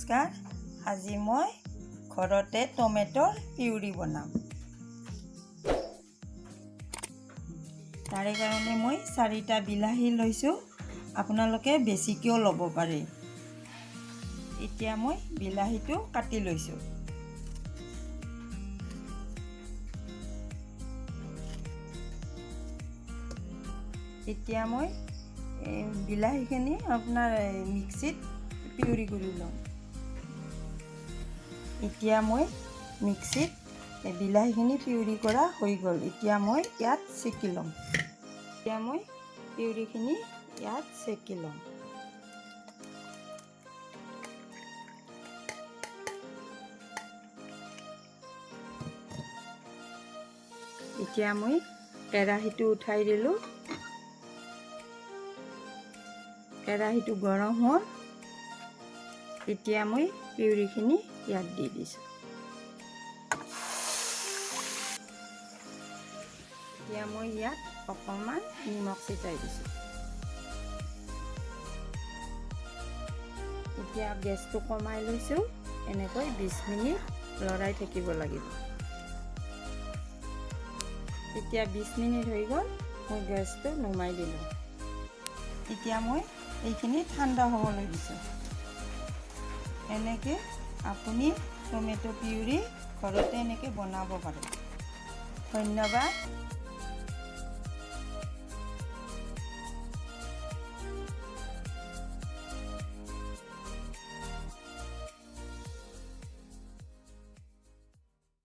নমস্কাৰ। আজি মই ঘৰতে টমেটোৰ পিউৰি বনাম। তাৰে কাৰণে মই 4টা বিলাহী লৈছোঁ, আপোনালোকে বেছিকৈও ল'ব পাৰে। এতিয়া মই বিলাহীটো কাটি লৈছোঁ। এতিয়া মই বিলাহীখিনি আপোনাৰ মিক্সিত পিউৰি কৰি ল'ম। এতিয়া মই মিক্সিত বিলাহীখিনি পিউৰি কৰা হৈ গ'ল। এতিয়া মই ইয়াত চেকি ল'ম। এতিয়া মই পিউৰিখিনি ইয়াত চেকি ল'ম। এতিয়া মই কেৰাহীটো উঠাই দিলোঁ। কেৰাহীটো গৰম হ'ল। এতিয়া মই পিউৰিখিনি ইয়াত দি দিছোঁ। এতিয়া মই ইয়াত অকণমান নিমখ ছিটাই দিছোঁ। এতিয়া গেছটো কমাই লৈছোঁ। এনেকৈ 20 মিনিট লৰাই থাকিব লাগিব। এতিয়া 20 মিনিট হৈ গ'ল, মই গেছটো নুমাই দিলোঁ। এতিয়া মই এইখিনি ঠাণ্ডা হ'বলৈ দিছোঁ। এনেকৈ আপুনি টমেট' পিউৰি ঘৰতে এনেকৈ বনাব পাৰে। ধন্যবাদ।